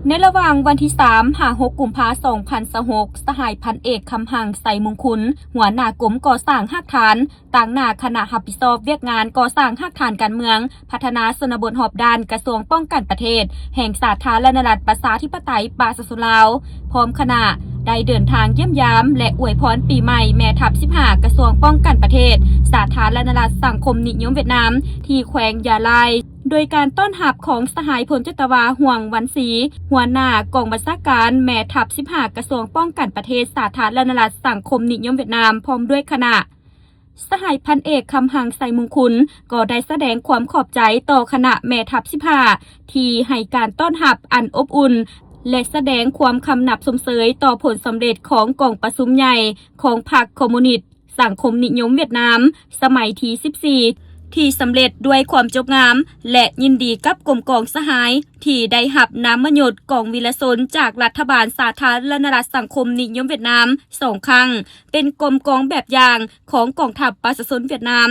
ໃນລະຫວ່າງວັນທີສາມຫາຫົກກຸມພາສອງພັນຊາວຫົກ ສະຫາຍພັນເອກ ຄຳຫັງ ໄຊມຸງຄຸນ ຫົວໜ້າກົມກໍ່ສ້າງຮາກຖານ ຕາງໜ້າຄະນະຮັບຜິດຊອບວຽກງານກໍ່ສ້າງຮາກຖານການເມືອງ ພັດທະນາຊົນນະບົດຮອບດ້ານ ກະຊວງປ້ອງກັນປະເທດ ແຫ່ງສາທາລະນະລັດ ປະຊາທິປະໄຕ ປະຊາຊົນລາວ ພ້ອມຄະນະ ໄດ້ເດີນທາງຢ້ຽມຢາມ ແລະ ອວຍພອນປີໃໝ່ແມ່ທັບສິບຫ້າ ກະຊວງປ້ອງກັນປະເທດ ສາທາລະນະລັດສັງຄົມນິຍົມຫວຽດນາມ ທີ່ແຂວງຢາລາຍ ໂດຍການຕ້ອນຮັບຂອງສະຫາຍພົນຈັດຕະວາ ຫວງ ວັນຊີ ຫົວໜ້າກອງບັນຊາການແມ່ທັບສິບຫ້າ ກະຊວງປ້ອງກັນປະເທດ ສາທາລະນະລັດສັງຄົມນິຍົມຫວຽດນາມ ພ້ອມດ້ວຍຄະນະ. ສະຫາຍພັນເອກ ຄຳຫັງ ໄຊມຸງຄຸນ ກໍໄດ້ສະແດງຄວາມຂອບໃຈຕໍ່ຄະນະແມ່ທັບສິບຫ້າ ທີ່ໃຫ້ການຕ້ອນຮັບອັນອົບອຸ່ນ ແລະ ສະແດງຄວາມຄຳນັບຊົມເຊີຍຕໍ່ຜົນສຳເລັດຂອງກອງປະຊຸມໃຫຍ່ຂອງພັກຄອມມູນິດ ສັງຄົມນິຍົມຫວຽດນາມ ສະໄໝທີສິບສີ່ ທີ່ສຳເລັດດ້ວຍຄວາມຈົບງາມ ແລະ ຍິນດີກັບກົມກອງສະຫາຍ ທີ່ໄດ້ຮັບນາມມະຍົດກອງວິລະຊົນຈາກລັດຖະບານສາທາລະນະລັດສັງຄົມນິຍົມຫວຽດນາມສອງຄັ້ງ, ເປັນກົມກອງແບບຢ່າງຂອງກອງທັບປະຊາຊົນຫວຽດນາມ,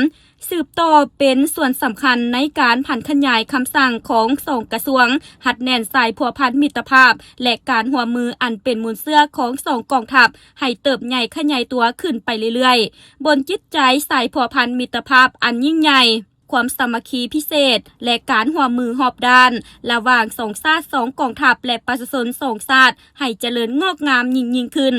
ສືບຕໍ່ເປັນສ່ວນສຳຄັນໃນການຜັນຂະຫຍາຍຄຳສັ່ງຂອງສອງກະຊວງ, ຮັດແໜ້ນສາຍພົວພັນມິດຕະພາບ ແລະ ການຮ່ວມມືອັນເປັນມູນເຊື້ອຂອງສອງກອງທັບ ໃຫ້ເຕີບໃຫຍ່ຂະຫຍາຍຕົວຂຶ້ນໄປເລື້ອຍໆ, ບົນຈິດໃຈສາຍພົວພັນມິດຕະພາບອັນຍິ່ງໃຫຍ່, ຄວາມສາມັກຄີພິເສດ ແລະ ການຮ່ວມມືຮອບດ້ານ ລະຫວ່າງສອງຊາດສອງກອງທັບ ແລະ ປະຊາຊົນສອງຊາດ ໃຫ້ຈະເລີນງອກງາມຍິ່ງໆຂຶ້ນ.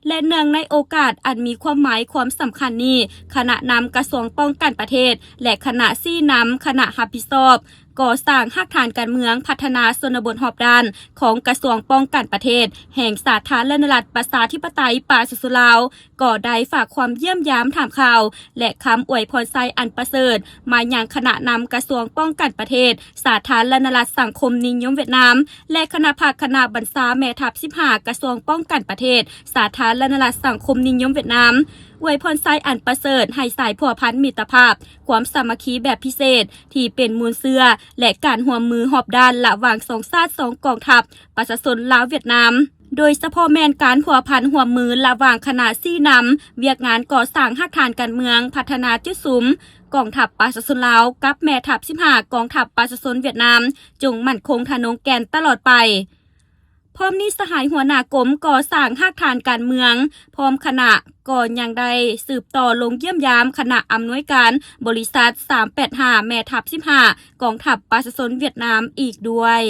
ແລະ ເນື່ອງໃນໂອກາດອັນມີຄວາມໝາຍຄວາມສຳຄັນນີ້, ຄະນະນຳກະຊວງປ້ອງກັນປະເທດ ແລະ ຄະນະຊີ້ນຳຄະນະຮັບຜິດຊອບກໍ່ສ້າງຮາກຖານການເມືອງ ພັດທະນາຊົນນະບົດຮອບດ້ານຂອງກະຊວງປ້ອງກັນປະເທດ ແຫ່ງສາທາລະນະລັດ ປະຊາທິປະໄຕ ປະຊາຊົນລາວ ກໍໄດ້ຝາກຄວາມຢ້ຽມຢາມຖາມຂ່າວ ແລະ ຄຳອວຍພອນໄຊອັນປະເສີດ ມາຍັງຄະນະນຳກະຊວງປ້ອງກັນປະເທດ ສາທາລະນະລັດສັງຄົມນິຍົມຫວຽດນາມ ແລະ ຄະນະພັກຄະນະບັນຊາແມ່ທັບສິບຫ້າ ກະຊວງປ້ອງກັນປະເທດ ສາທາລະນະລັດສັງຄົມນິຍົມຫວຽດນາມ, ອວຍພອນໄຊອັນປະເສີດໃຫ້ສາຍພົວພັນມິດຕະພາບ, ຄວາມສາມັກຄີແບບພິເສດ ທີ່ເປັນມູນເຊື້ອ ແລະ ການຮ່ວມມືຮອບດ້ານລະຫວ່າງສອງຊາດສອງກອງທັບ ປະຊາຊົນລາວຫວຽດນາມ, ໂດຍສະເພາະແມ່ນການພົວພັນຮ່ວມມືລະຫວ່າງຄະນະຊີ້ນຳວຽກງານກໍ່ສ້າງຮາກຖານການເມືອງ, ພັດທະນາຈຸດສຸມກອງທັບປະຊາຊົນລາວ ກັບແມ່ທັບສິບຫ້າ ກອງທັບປະຊາຊົນຫວຽດນາມ ຈົ່ງໝັ້ນຄົງທະນົງແກ່ນຕະຫຼອດໄປ. ພ້ອມນີ້ສະຫາຍຫົວໜ້າກົມກໍ່ສ້າງຮາກຖານການເມືອງ ພ້ອມຄະນະ ກໍຍັງໄດ້ສືບຕໍ່ລົງຢ້ຽມຢາມຄະນະອຳນວຍການບໍລິສັດສາມແປດຫ້າ ແມ່ທັບສິບຫ້າ ກອງທັບປະຊາຊົນຫວຽດນາມອີກດ້ວຍ.